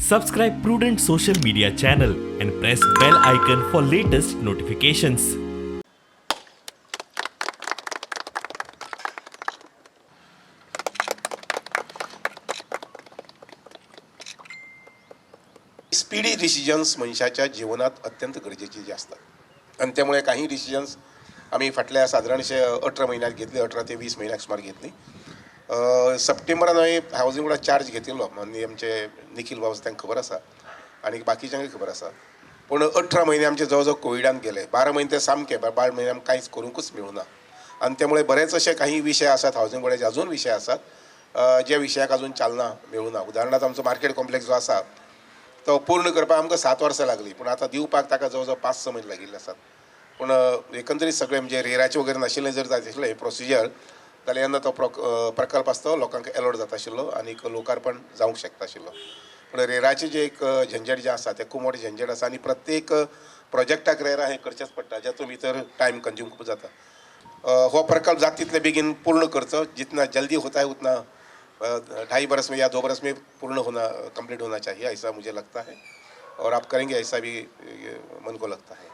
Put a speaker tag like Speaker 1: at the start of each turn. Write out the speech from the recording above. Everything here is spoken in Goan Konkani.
Speaker 1: Subscribe Prudent social media channel and press bell icon for latest notifications.
Speaker 2: Speedy decisions मनशाच्या जिवनात अत्यंत गरजेची जी आसतात आनी त्यामुळे काही डिसिजन्स आमी फाटल्या सादारणशे 18 म्हयन्याक घेतले, 18 ते 20 म्हयन्याक सुमार घेतली. सप्टेंबरान हांवें हावजींग बोर्डाक चार्ज घेतिल्लो आनी आमचे निखील बाब आसा तांकां खबर आसा आनी बाकीच्यांकय खबर आसा. पूण 18 म्हयने आमचे जवळ जवळ कोविडान गेले, 12 म्हयने ते सामके, 12 म्हयने आमकां कांयच करूंकूच मेळूना आनी त्यामुळे बरेच अशे काही विशय आसात हावजींग बोर्डाचे, अजून विशय आसात ज्या विशयाक अजून चालना मेळूना. उदाहरणार्थ आमचो मार्केट कॉम्प्लेक्स जो आसा तो पूर्ण करपाक आमकां 7 वर्सां लागलीं, पूण आतां दिवपाक ताका जवळ जवळ 5-6 म्हयने लागिल्ले आसात. पूण एकंदरीत सगळें म्हणजे रेराचें वगैरे नाशिल्लें जर जाय आशिल्लें प्रोसिजर जाल्यार येन्ना तो प्रकल्प आसता तो लोकांक एलॉट जाता आशिल्लो आनीक लोकार्पण जावंक शकता आशिल्लो. पूण रेराचें जें एक झंझट जें आसा तें खूब मोटें झंझट आसा आनी प्रत्येक प्रोजेक्टाक रेरा हें करचेंच पडटा, जातूंत भितर टायम कंज्यूम खूब जाता. हो प्रकल्प जाता तितले बेगीन पूर्ण करचो, जितना जल्दी होता है उतना 2.5 बरस में या 2 बरस में पूर्ण होना, कंप्लीट होना चाहिए, ऐसा मुझे लगता है और आप करेंगे ऐसा भी मन को लगता है.